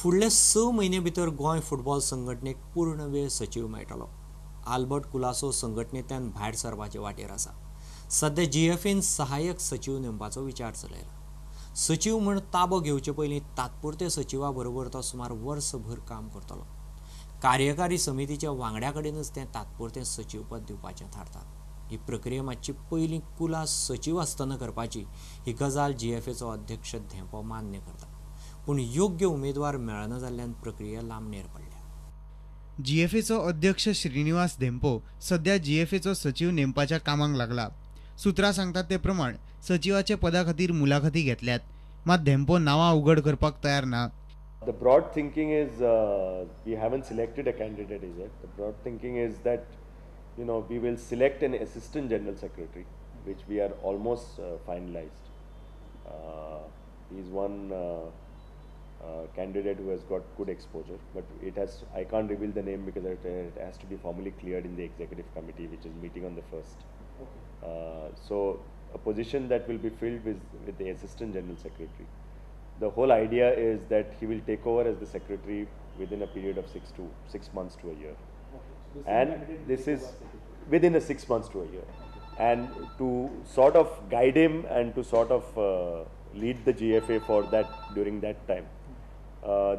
फुडले 6 म्हयने भितर गोंय फुटबॉल संघटनेक पूर्ण वेळ सचीव मेळटलो. आल्बर्ट कुलासो संघटनेंतल्यान भायर सरपाचे वाटेर आसा. सध्या जीएफएन सहाय्यक सचीव नेमपाचो विचार चलयला. सचीव म्हूण ताबो घेवचे पयलीं तात्पुरते सचिवा बरोबर तो सुमार वर्सभर काम करतलो. कार्यकारी समितीच्या वांगड्या कडेनच तें तात्पुरतें सचिवपद दिवपाचें थारता. ही प्रक्रिया मातशी पयलीं कुलास सचीव आसतना करपाची ही गजाल जीएफएचो अध्यक्ष धेंपो मान्य करता. पूण योग्य उमेदवार मेळना जाल्ल्यान प्रक्रिया लांबणेर पडल्या. जीएफएचो अध्यक्ष श्रीनिवास धेंपो सध्या जीएफएचो सचीव नेमपाच्या कामाक लागला. सूत्रां सांगतात ते प्रमाण सचिवाचे पदा खातीर मुलाखती घेतल्यात, मात धेंपो नांवां उघड करपाक तयार ना. The broad thinking is we haven't selected a candidate yet. The broad thinking is that, you know, we will select an assistant general secretary, which we are almost finalized. He is one candidate who has got good exposure, but it has, I can't reveal the name because it has to be formally cleared in the executive committee, which is meeting on the 1st. Okay. So a position that will be filled with the assistant general secretary. The whole idea is that he will take over as the secretary within a period of 6 months to a year. Okay. So and this is within a 6 months to a year. Okay. And to sort of guide him and to sort of lead the GFA for that during that time.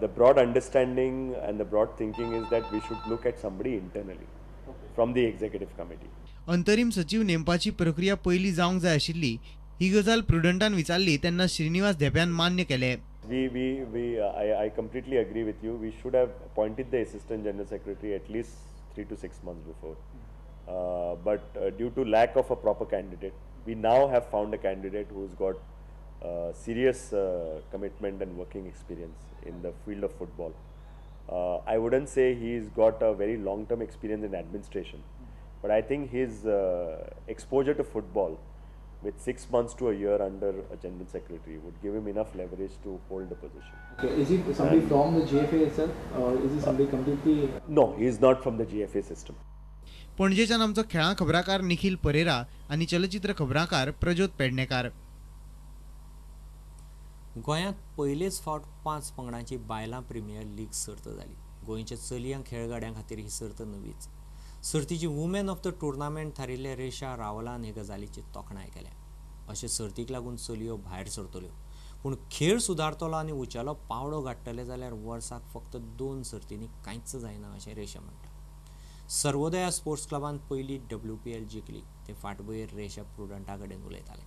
The broad understanding and the broad thinking is that we should look at somebody internally, okay, from the executive committee. अंतरिम सचिव नेमपाची प्रक्रिया पयली जावंक जाय आशिल्ली ही गजाल प्रुडंटान विचारली तेन्ना श्रीनिवास धेंप्यान मान्य केले. I completely agree with you. We should have appointed the assistant general secretary at least 3 to 6 months before. But due to lack of a proper candidate, we now have found a candidate who's got serious commitment and working experience in the field of football. I wouldn't say he's got a very long-term experience in administration, but I think his exposure to football with 6 months to a year under a general secretary would give him enough leverage to hold the position. Okay. Is he somebody from the GFA itself, or is he somebody completely? No, he is not from the GFA system. पणजेच्यान आमचो खेळां खबराकार निखिल परेरा आनी चलचित्र खबराकार प्रज्योत पेडणेकार. गोंयांत पयलेच फावट 5 पंगडांची बायलां premier league सर्त जाली. गोंयच्या चलयांक खेळगड्यां खातीर ही सर्त नवीच. सर्तीची वुमेन ऑफ the tournament थारिल्ले रेशा रावलान हे गजालीची तोखणाय केल्या. अशे सर्तीक लागून चलयो भायर सरतल्यो, पूण खेळ सुदारतलो आनी उंचेलो पावडो गाडटले जाल्यार वर्साक फक्त 2 सर्तींनी कांयच जायना अशें रेशा म्हणटा. सर्वोदया स्पोर्ट्स क्लबान पयली WPL जिखली. ते फाटभुंयेर रेशा प्रुडंटा कडेन उलयताले.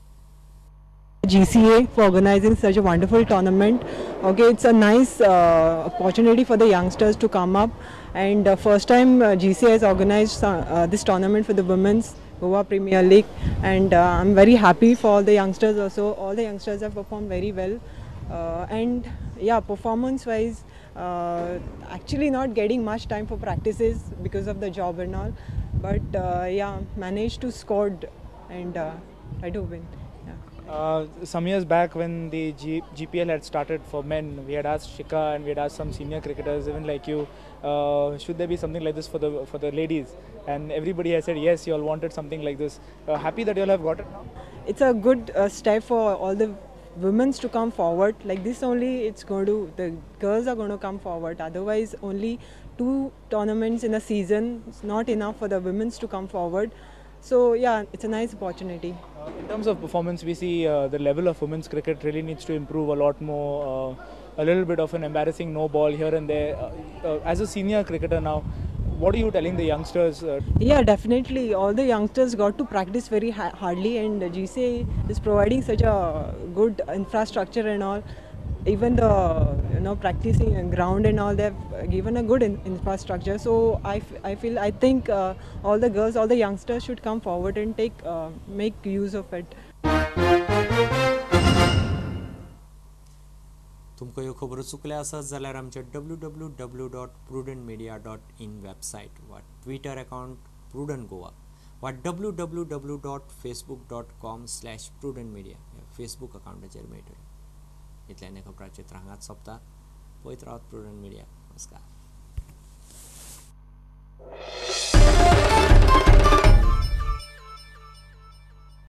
GCA for organizing such a wonderful tournament. Okay, it's a nice opportunity for the youngsters to come up, and first time GCA has organized this tournament for the women's Goa Premier League, and I'm very happy for all the youngsters also. All the youngsters have performed very well, and yeah, performance wise, actually not getting much time for practices because of the job and all, but yeah, managed to score and try to win. Some years back when the GPL had started for men, we had asked Shikha and we had asked some senior cricketers, even like you, should there be something like this for the ladies? And everybody has said yes, you all wanted something like this. Happy that you all have got it now? It's a good step for all the women to come forward. Like this only, it's going to, the girls are going to come forward. Otherwise, only 2 tournaments in a season is not enough for the women to come forward. So yeah, it's a nice opportunity. In terms of performance, we see the level of women's cricket really needs to improve a lot more. A little bit of an embarrassing no ball here and there. As a senior cricketer now, what are you telling the youngsters? Yeah, definitely. All the youngsters got to practice very hardly, and GCA is providing such a good infrastructure and all. Even the, you know, practicing ground and all, they've given a good infrastructure. So I think all the girls, all the youngsters should come forward and take make use of it. तुमकां ह्यो खबरो चुकल्या आसत जाल्यार आमच्या www.prudentmedia.in website वा Twitter account prudent Goa वा www.facebook.com/prudentmedia ह्या Facebook अकाउंटाचेर मेळटल्यो. इतल्यान खबरांचित्र हांगाच सोंपता. पळयत रावत प्रुडंट मिडिया. नमस्कार.